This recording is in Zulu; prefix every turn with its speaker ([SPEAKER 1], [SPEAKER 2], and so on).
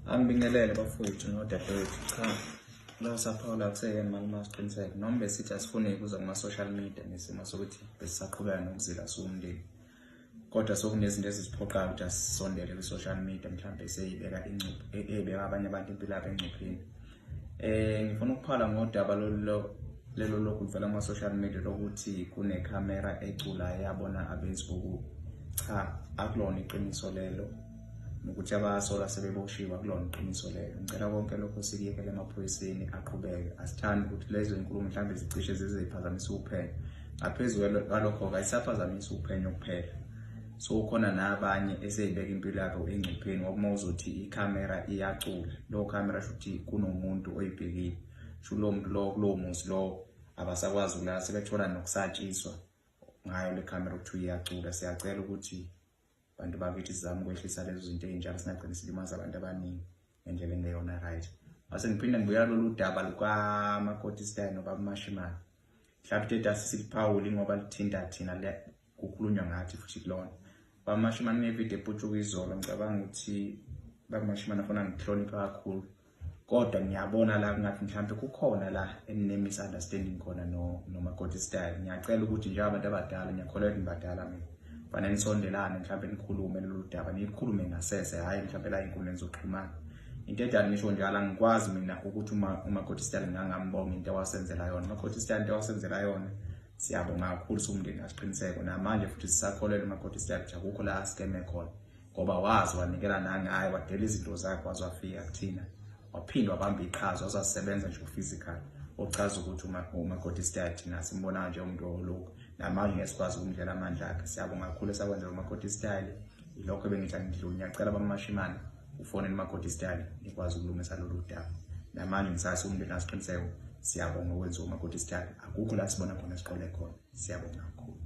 [SPEAKER 1] Angibingelele bafowethu nodadewethu. Cha, la saphawula kuseyena mali masiqiniseke noma besithi asifune kuza kuma-social media ngesimo sokuthi besisaqhubeka nokuzila siwumndeni, kodwa sokunezinto ezisiphoqayo ukuthi asisondele kwi-social media, mhlawumbe seyibeka ingcuphe, eyibeka abanye abantu impilo yabo engcupheni. Ngifuna ukuphala ngodaba lolu lelo lokhu livela kuma-social media lokuthi kunekhamera ecula yabona abenzi bokubi. Cha, akulona iqiniso lelo, nokuthi abasolwa sebeboshiwe akulona iqiniso lelo. Ngicela konke lokho sikuyekele emaphoyiseni aqhubeke. Asithandi ukuthi lezo inkulumo mhlawumbe zicishe zize ziphazamise uphenyo. Ngaphezu kwalokho-ke ayisaphazamisi uphenyo kuphela, so kukhona nabanye eseyibeka impilo yabo engcupheni, ngoba uma uzothi ikhamera iyacula, lowo khamera shuthi kunomuntu oyibhekile, sho lowo muntu lowo kulowo muzi lowo abasakwazi ukulala, sebethola nokusatshiswa ngayo le khamera okuthiwa iyacula. Siyacela ukuthi bantu bakithi sizame ukwehlisa lezo zinto ey'njalo, singagcini silimaza abantu abaningi ngendlela engeyona right. Mase ngiphinde ngibuyela lolu daba lukamakoti style nobaba Mashimane. Mhlawumbe into asisiphawuli ngoba lithinta thina, kukhulunywa ngathi futhi kulona. Baba Mashimane nevidiyo eputshuka izolo, ngicabanga ukuthi baba Mashimane afuna ngihloniphe kakhulu, kodwa ngiyabona la kungathi mhlawumbe kukhona la enine-misunderstanding khona nomakoti style. Ngiyacela ukuthi njengabantu abadala, ngiyakholelwa ukuthi nibadala mina, fanele nisondelane, mhlawumbe nikhulume lolu daba, nikhulume ngasese, hhayi mhlawumbe la ey'nkundleni zokuxhumana. Into edala ngisho njalo, angikwazi mina ukuthi uma umakoti style ngingangambonga into awasenzela yona. Umakoti style into awasenzela yona siyabonga kakhulu siwumndeni kasiqiniseko. Namanje futhi sisakholelwa umakoti style ukuthi akukho la asikeme khona, ngoba wazi wanikela nangaye, wadela izinto zakhe, waze wafika kuthina, waphinde wabamba iqhaza, waze wasebenza nje physical, ochaza ukuthi umakoti style thina simbona nje umuntu olokhu namanje ngeke sikwazi ukumdlela amandla akhe. Siyabonga kakhulu esakwenzela umakoti style. Ilokho ebengithi angidluli. Ngiyacela bamashimane ufonele umakoti style nikwazi ukulungisa lolu daba. Namanje ngisase umndeni asiqiniseko, siyabonga okwenziwa umakoti style, akukho la sibona khona siqole khona. Siyabonga kakhulu.